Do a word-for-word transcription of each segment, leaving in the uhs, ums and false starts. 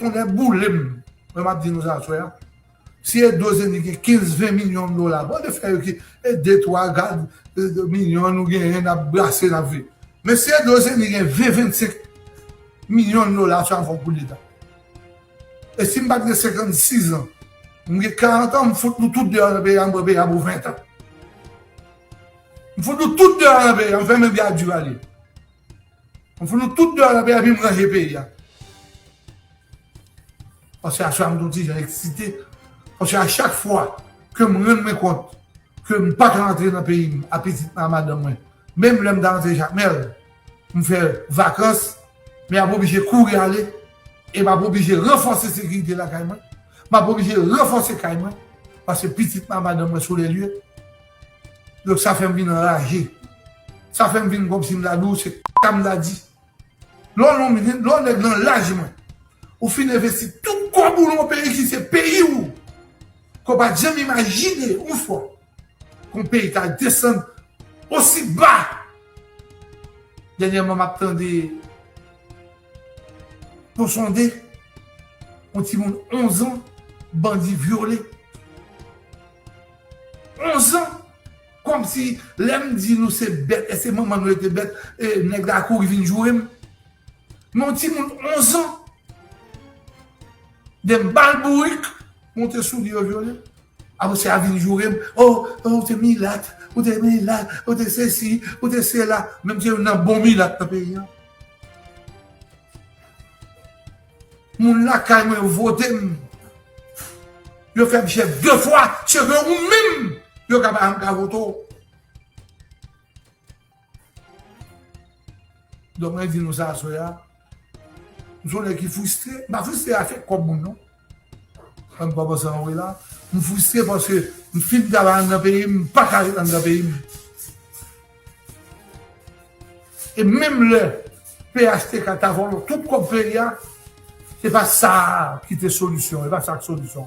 tonnè boule m. Mwen, m ap di nou sa aswè a. Si Edo Zeni gen kenz, ven milyon dola, bon, de fè yo ki, e de, twa, gad, e, de milyon nou genyen, n ap brase, n ap viv. Men si Edo Zeni gen ven, vennsenk milyon dola, sa fè yon koudeta. E si m pa t gen senkannsis an, m gen karant an, m fout nou tout deyò nan peyi a, m pran peyi a pou ven tan. M fout nou tout deyò nan peyi a, m fèmen pye a di ale. M fout nou tout deyò nan peyi a, epi m ranje peyi a. Paske aswè a m t on ti jan eksite. Paske a chak fwa ke m rann mwen kont ke m pa ka antre nan peyi m a pitit mwen, a madanm mwen, menm lè m ta antre Jakmèl, m fè vakans, men m ap oblije kouri ale, e m ap oblije ranfòse sekirite lakay mwen, m ap oblije ranfòse kay mwen, paske pitit mwen, a madanm mwen sou lè lye. Donk sa fè m vin anraje. Sa fè m vin kòmsi m ta di w se kaka m ta di. Lè w nan, lè w nèg nan laj mwen, ou fin envesti tout kòb ou nan yon peyi ki se peyi w, ke w pa t janm imajine yon fwa ke yon peyi ta desann osi ba. Dènyèman, m ap tande yon sonde, yon timoun onz an, bandi vyole. Onz an! Kòmsi lè m di nou se bèt, èske manman nou rete bèt, e nèg la kouri vin joure m? Men yon timoun onz an, de bal bourik, monte sou li, yo vyole l. Apre sa, a vin joure m, o, o, ou te milat, ou te milat, ou te sesi, ou te sela. Menm se youn nan bon milat nan peyi a. Moun lakay mwen vote m. Yo fè m chèf de fwa, se ke ou menm, yo ka pa janm ka vote w. Donk, mwen di nou sa aswè a. M se yon nèg ki fristre. M pa fristre afè kòb moun, non. An m kòmanse anvoye la. M fristre paske m fin travay anndan peyi m, m pa ka ret anndan peyi m. E menm lè P H T K ta vòlò tout kòb peyi a, se pa sa ki te solisyon, se pa sa ki solisyon.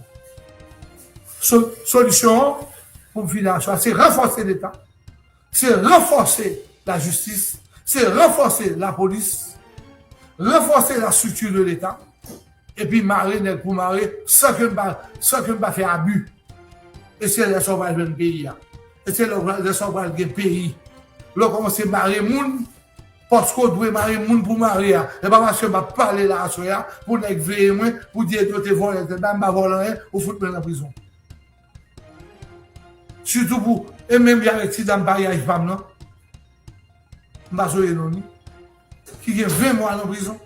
So-, solisyon an, pou m fini aswè a, se ranfòse Leta, se ranfòse lajistis, se ranfòse lapolis, ranfòse la structure de Leta, epi mare nèg pou mare, san ke n pa, san ke n pa fè abi. E se lè sa w pral jwenn peyi a. E se lè, lè sa w pral gen peyi. Lè w kòmanse mare moun, paske w dwe mare moun pou mare a. E pa paske m ap pale la aswè a, pou nèg veye mwen, pou di yo te vòlè tèl bagay, m pa vòlè anyen, ou fout mwen nan prizon. Sitou pou, e menm jan avèk ti dam paryaj pa m nan. M pa sonje non li. Ki gen ven mwa nan prizon.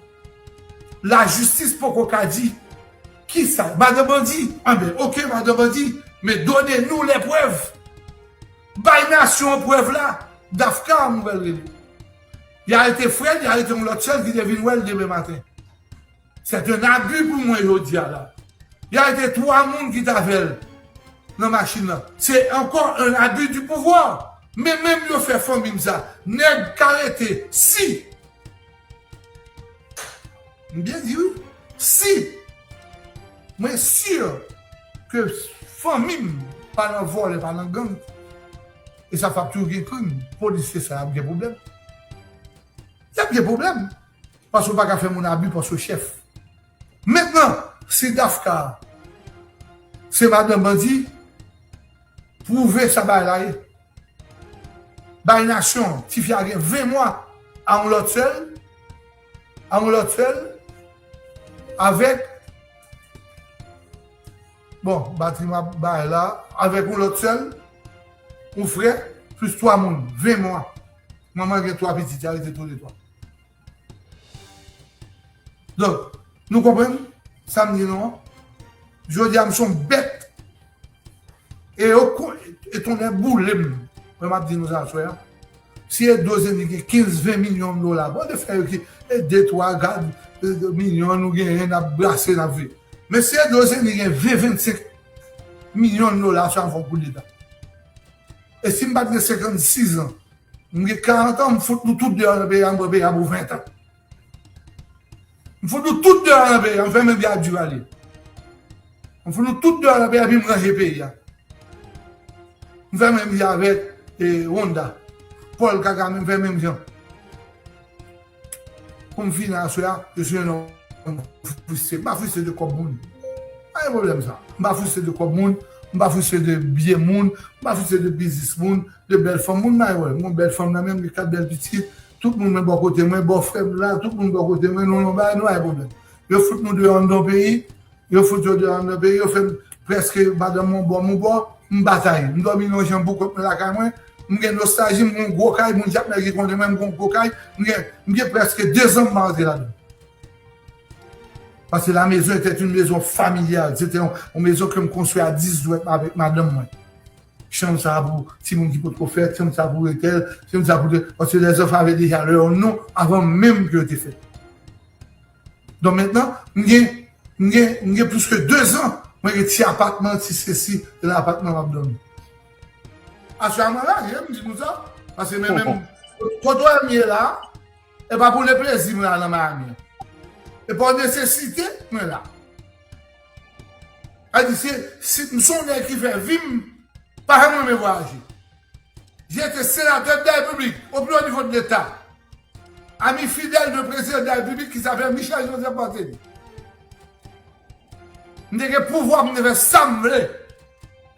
Lajistis poko ka di kisa. Madan bandi, anben, oke, madan bandi, men done nou lè prèv. Bay nasyon an prèv la. Dafka, nou pral rele. Y arete frè l, y arete yon lòt sè l ki te vin wè l demen maten. C'est un abus pou mwen jodi a la. Y arete twa moun ki t avè l nan machin nan. Se ankò un abus du pouvoir. Men menm yo fè fanmi m sa. Nèg ka rete si. M byen di wi. Si. Mwen si ke fanmi m pa nan vòlè, pa nan gang. E sa fè ap toujou gen krim. Polisye sa ap gen pwoblèm. Y ap gen pwoblèm. Paske w pa ka fè moun abi paske w chèf. Mentnan, si Dafka se madanm bandi, pwouve sa bagay la ye. Bay nasyon, tifi a gen ven mwa a yon lòt sè l, a yon lòt sè l, avèk, bon, batri m ap bay la, avèk yon lòt sè l, yon frè, plis twa moun, ven mwa. Manman gen twa pitit, y arete toulètwa. Donk, nou konprann sa m di nou an? Jodi a, m se yon bèt. E yo ko-, e tonnè boule m. Mwen, m ap di nou sa aswè a. Si Edo Zeni gen kenz, ven milyon dola, bon, de fè yo ki, e de, twa, gad, e de milyon nou genyen, n ap brase, n ap viv. Men si Edo Zeni gen ven, vennsenk milyon dola, sa fè yon koudeta. E si m pa t gen senkannsis an, m gen karant an, m fout nou tout deyò nan peyi a, m pran peyi a pou ven tan. M fout nou tout deyò nan peyi a, m fèmen pye a di ale. M fout nou tout deyò nan peyi a, epi m ranje peyi a. M fè menm jan avèk, e, Honda. Paul Kagame, m fè menm jan. Pou m fini aswè a, je suis un homme m fristre. M pa fristre de kòb moun. Pa gen pwoblèm sa. M pa fristre de kòb moun. M pa fristre de byen moun. M pa fristre de biznis moun, de bèl fanm moun. M pa gen pwoblèm. M gon bèl fanm nan men m, gen kat bèl pitit. Tout moun mwen bò kote mwen, bò frè m la, tout moun bò kote mwen, nou nan bagay, nou pa gen pwoblèm. Yo fout nou deyò anndan peyi. Yo fout yo deyò anndan peyi, yo fè m prèske madanm yon bò, m yon bò, m batay. M dòmi nan yon chanm pou kont mwen lakay mwen, m gen nostalji, m gen yon gwo kay, moun Jakmèl ki konnen mwen, m gen yon gwo kay, m gen, m gen prèske dezan m pa rantre ladan. Parce que la maison était une maison familiale, c'était une, une maison que m konstwi a dis dwèt avèk madanm mwen. Chanm sa pou timoun ki potko fèt, chanm sa pou etèl, chanm sa pou te, parce que les enfants avaient déjà leur nom avant même que yo te fèt. Donk mentnan, m gen, m gen, m gen plis ke dezan, mwen gen ti apatman, ti sesi, se nan apatman m ap dòmi. Aswè a mwen raje, m di nou sa, paske men menm, kote w ye la, e pa pou le plezi mwen al nan Miami. E pa nesesite mwen la. A di, se, si m se yon nèg ki fè vi m, pa janm renmen vwayaje. J'ai été sénateur de la République, au plus haut niveau de l'État. Ami fidèle de président de la République qui s'appelle Michel Joseph Martelly. M te gen pouvwa pou m te fè sa m vle.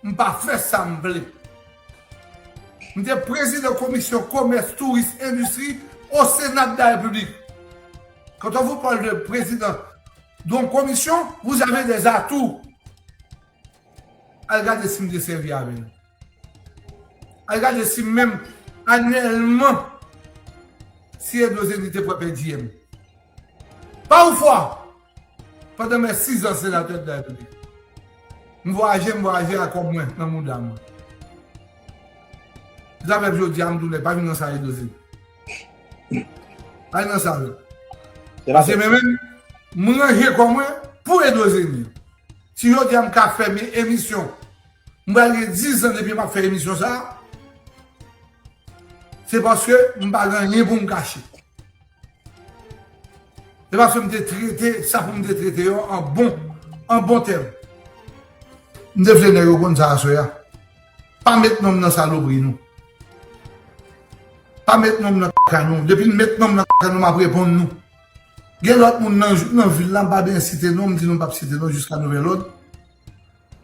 M pa fè sa m vle. M te président commission commerce, tourisme, industrie au Sénat de la République. Quand on vous parle de président d'une commission, vous avez des atouts. Al gade si m te sèvi avè l. Al gade si menm anyèlman, si Edozeni te pran pèdiyè m. Parfwa, pandan mwen sizan senatè de la Repiblik, m vwayaje, m vwayaje ak kòb mwen nan mouda mwen. Zafè jodi a, m tounen, pa vin nan sa Edozeni. Pa vin nan sa, non. Paske mwen menm, m ranje kò mwen pou Edozeni. Si jodi a m ka fè emisyon, m pral gen diz an depi m ap fè emisyon sa a, se paske m pa gen anyen pou m kache. Se paske m te trete sa pou m te trete yo an bon, an bon tèm. M te vle nèg yo konn sa aswè a. Pa met non m nan salopri nou. Pa met non m nan kaka nou. Depi n met non m nan kaka nou, m ap reponn nou. Gen lòt moun nan, nan vil la, m pa byen site non, m di nou m p ap site non jiska nouvèl òd.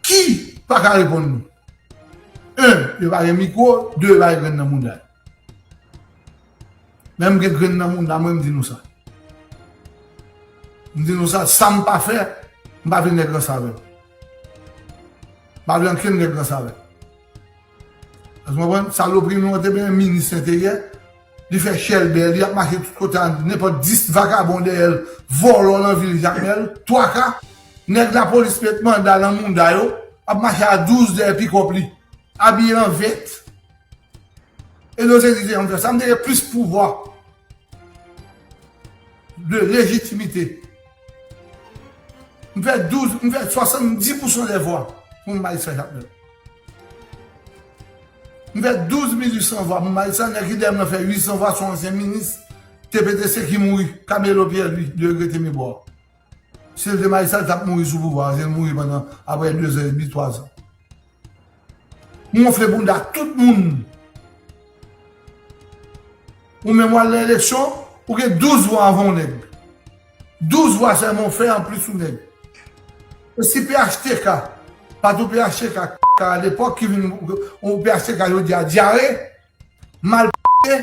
Ki pa ka reponn nou? En, yo pa gen mikwo, de, yo pa gen grenn nan mouda yo. Men m gen grenn nan mouda mwen, m di nou sa. M di nou sa, sa m pa fè, m pa vle nèg ranse avè m. M pa vle ankenn nèg ranse avè m. Èske w konprann? Salopri nou an te benyen minis enteryè. Li fè chèlbè, li ap mache tout kote a, nenpòt dis vakabon dèyè l, vòlò nan vil Jakmèl, twa ka. Nèg lapolis met manda nan mouda yo, ap mache a douz dèyè pikòp li, abiye an vèt. Edozeni te janm fè sa, m te gen plis pouvwa de lejitimite. M fè douz, m fè swasanndis pousan dè vwa pou m bay sa Jakmèl. M fè douz mil uit san vwa pou m bay sa, nèg ki dèyè m nan fè uit san vwa, se yon ansyen minis T P T C ki mouri, Camelo Pierre Louis, de regrete memwa. Si l te bay sa, l t ap mouri sou pouvwa a, se l mouri pandan apre de zan edmi, twa zan. M wonfle bounda tout moun. Ou menm w al nan eleksyon, ou gen douz vwa anvan yon nèg. Douz vwa sèlman w fè anplis yon nèg. E si P H T K, pa tou P H T K, K a lepòk ki vin, yon P H T K jodi a dyare, mal pase,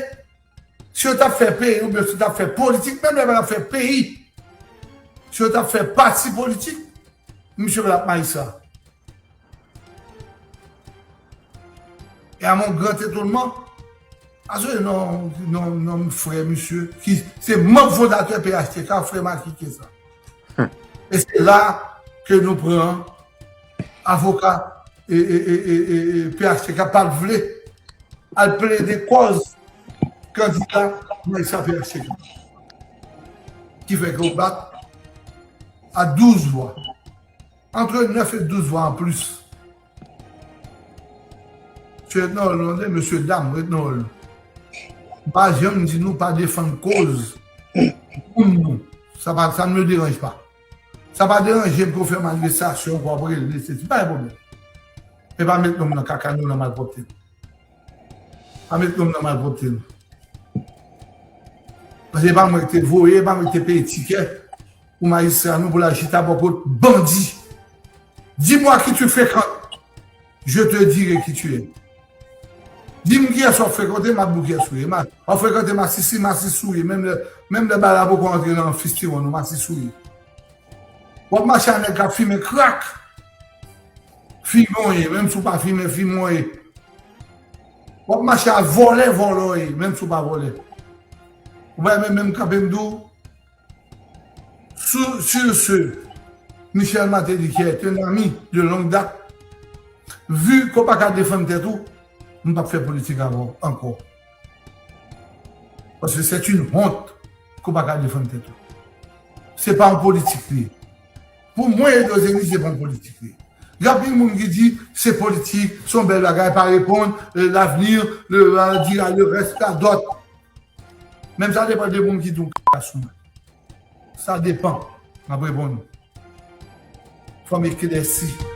si yo t ap fè peyi, oubyen si yo t ap fè politik, menm lè yo pa t ap fè peyi, si yo t ap fè pati politik, misye pa t ap mayi sa. E a mon grand étonnement, aswè non, non, non, frè misye, ki se manm fondatè P H T K, frè Makike sa. E se la ke nou pran avoka e, e, e, e, e, e P H T K pa t vle al plede kòz kandida nan sa P H T K. Ki fè ke yo bat a douz vwa. Antre nèf e douz vwa anplis. Mesye ret nan wòl nou, mesye dam, ret nan wòl nou. M pa janm di nou pa defann koz moun nou. Sa pa, ça ne me dérange pas. Sa pa deranje m ke w fè manifestasyon, ke w ap rele, se pa yon pwoblèm. Men pa met non m nan kaka nou, nan malpwòpte nou. Pa met non m nan malpwòpte nou. Paske e pa mwen ki te voye, e pa mwen ki te peye tikè. pou majistra nou pou l al chita bò kot bandi. Dis-moi qui tu fréquentes, je te dirai qui tu es. Di m kiyès w ap frekante, m ap di w kiyès ou ye. W ap frekante masisi, masis ou ye. Menm lè, menm lè bagay la poko antre nan fistewon nou, masis ou ye. W ap mache a nèg k ap fimen krak, fimen w ye. Menm si w pa fimen, fimen w ye. W ap mache a vòlè, vòlè w ye. Menm si w pa vòlè. Ou pa menm, menm kanpe m di w, Sur, sur ce, Michel Martelly, qui est un ami de longue date, vu ke w pa ka defann tèt ou, m p ap fè politik avè w ankò. Paske c'est une honte ke w pa ka defann tèt ou. Se pa yon politik li ye. Pou mwen, Edo Zeni, se pa yon politik li ye. Gen anpil moun ki di se politik, se yon bèl bagay, pa reponn, euh, l'avenir, le, euh, dira le reste à d'autres. Menm sa depann de moun ki di yon kaka sou mwen. Sa depann. M ap reponn. Fò m eklèsi.